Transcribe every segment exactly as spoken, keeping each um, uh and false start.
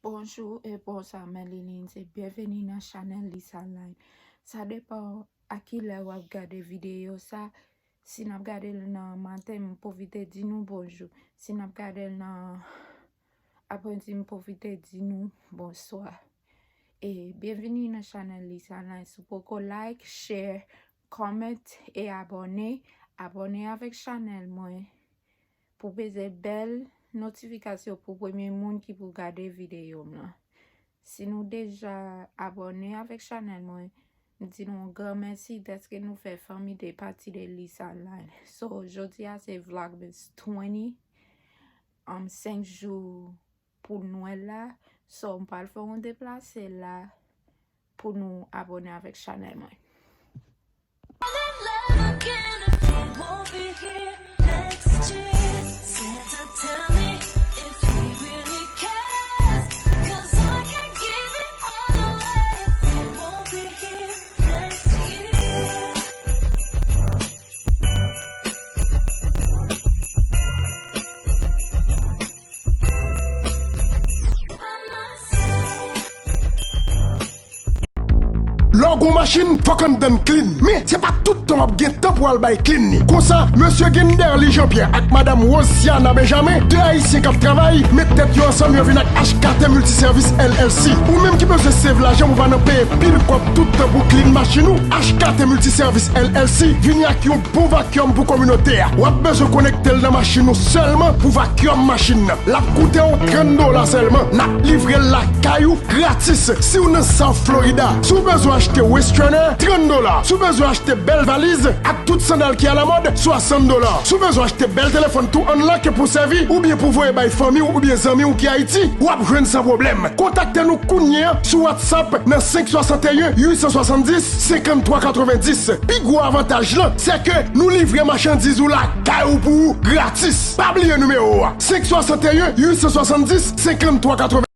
Bonjou e bonswa, mwen Liline, se byenveni nan chanèl Lisa Line. Sa depann a kilè w ap gade videyo sa. Si n ap gade l nan maten, m pwofite di nou bonjou. Si n ap gade l nan apremidi, m pwofite di nou bonswa. E byenveni nan chanèl Lisa Line. Si w poko like, share, comment e abòne, abòne avèk chanèl mwen pou peze bèl notifikasyon pou premye moun ki pou gade videyo m lan. Si nou deja abòne avèk chanèl mwen, m di nou yon gran mèsi dèske nou fè fanmi de pati de Lisa Line. So, jodi a se Vlogmas twenty, um, senk jou pou Nwèl la. So, m pral fè yon deplase la pou nou abòne avèk chanèl mwen. Lè w gen yon machin, fòk anndan l clean. Men, se pa tout tan w ap gen tan pou w al bay clean li. Konsa, mesye Genderly Jean Pierre ak madanm Rosiana Benjamin, de Ayisyen k ap travay, met tèt yo ansanm, yo vin ak H K T Multiservice L L C. Ou menm ki bezwen save lajan pou pa nan peye pil kòb tout tan pou clean machin ou, H K T Multiservice L L C vini ak yon bon vacuum pou kominote a. W ap bezwen konekte l nan machin ou sèlman pou vacuum machin nan. L ap koute w trant dola sèlman. N ap livre l lakay ou gratis. Si w nan South Florida, si w bezwen achte waste strainer, trant dola. Si w bezwen achte bèl valiz ak tout sandal ki alamòd, swasant dola. Si w bezwen achte bèl telefòn tou unlock pou sèvi, oubyen pou voye bay fanmi w oubyen zanmi w ki Ayiti, w ap jwenn san pwoblèm. Kontakte nou kounye a sou WhatsApp nan senk swasanteyen uit san swasanndis senkanntwa katrevenndis. Pi gwo avantaj lan, se ke nou livre machandiz ou lakay ou pou ou gratis. Pa bliye nimewo a, senk swasanteyen uit san swasanndis senkanntwa katrevenndis.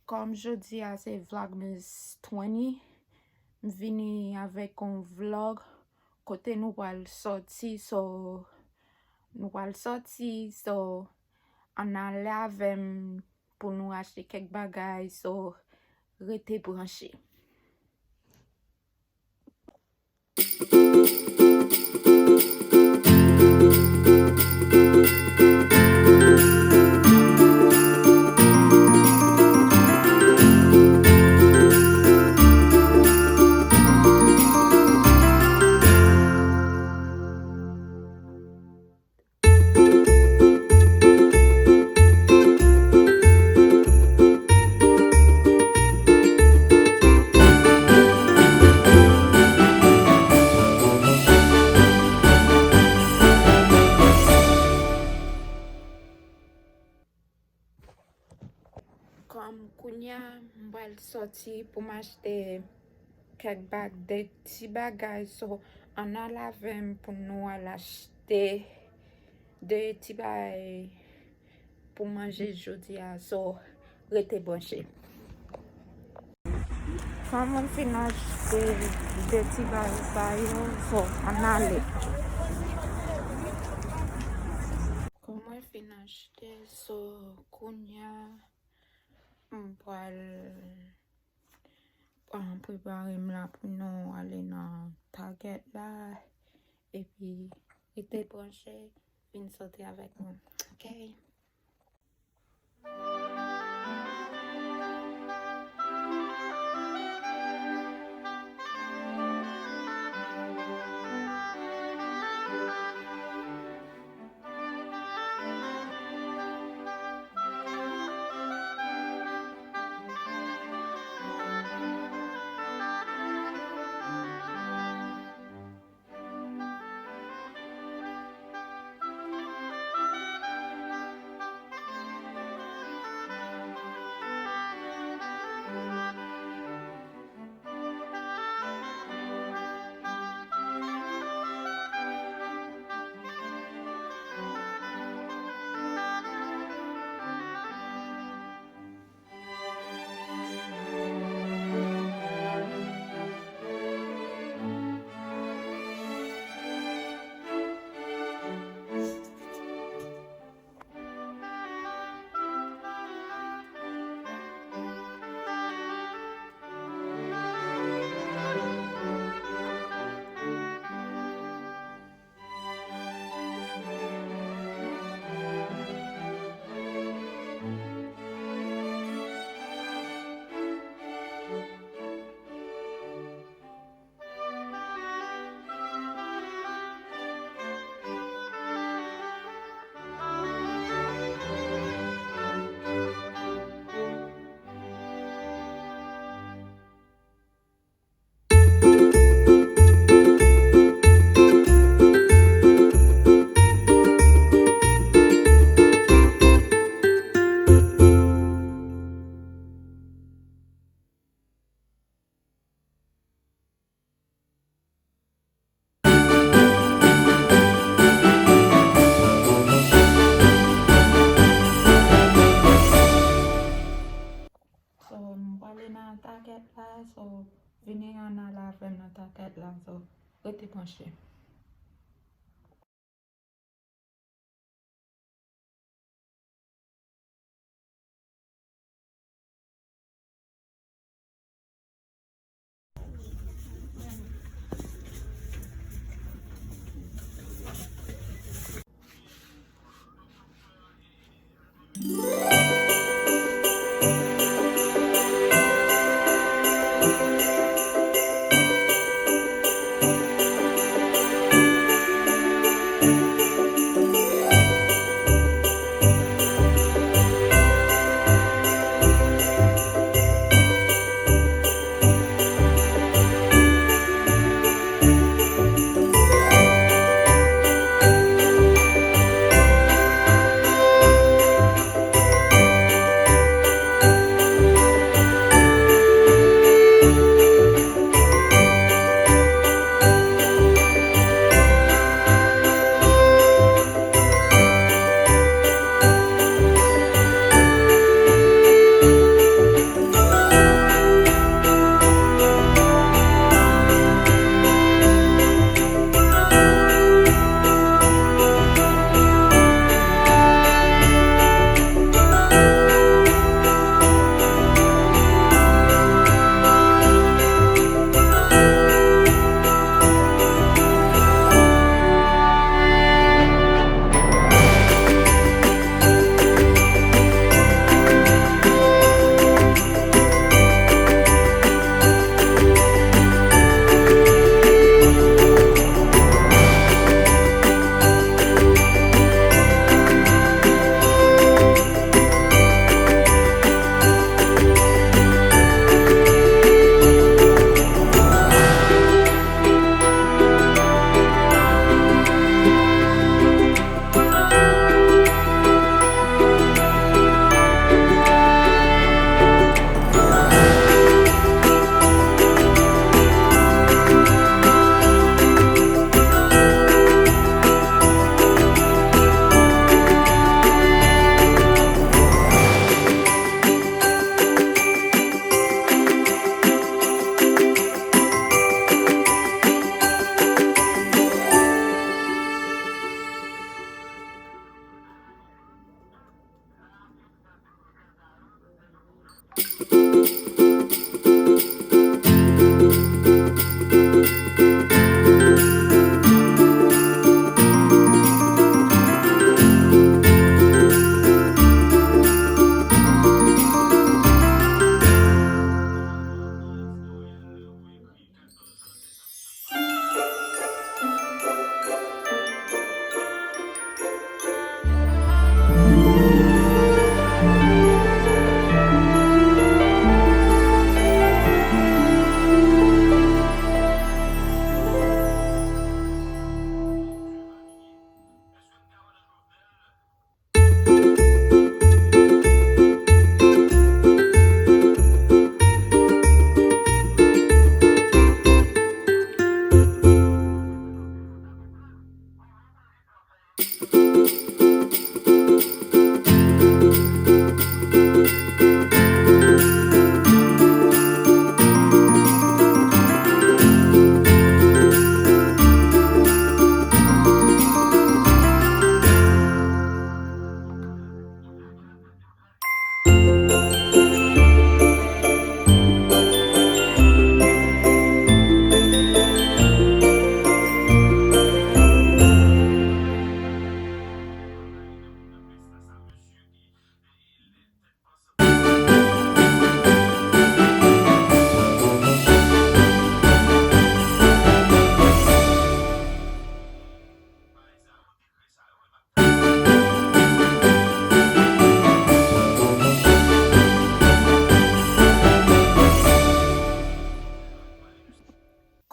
Kòm jodi a se Vlogmas twenty, m vini avèk yon vlog kote nou pral sòti, so, nou pral sòti, so, ann ale avè m pou nou achte kèk bagay, so, rete branche. Kòm kounye a m pral sòti pou m achte kèk bag de ti bagay, so, ann al avè m pou nou al achte de ti bagay pou manje jodi a, so, rete branche. Kòm mwen fin achte de ti bagay sa yo, so, ann ale. Kòm mwen fin achte, so, kounye a, m pral, ah, prepare m la pou nou ale nan Target la. Epi, rete branche, vin sòti avèk mwen. Ok? Takèt la, so, vini ann al avè m nan takèt la, so, rete branche.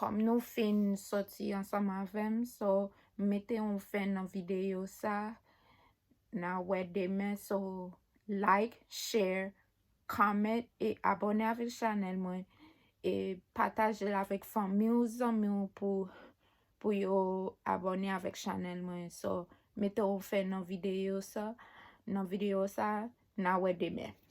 Kòm nou fin sòti ansanm avè m, so, mete yon fen nan videyo sa. N a wè demen, so, like, share, comment e abòne avèk chanèl mwen. E pataje l avèk fanmi w, zanmi w pou, pou yo abòne avèk chanèl mwen. So, mete yon fen nan videyo sa, nan videyo sa, n a wè demen.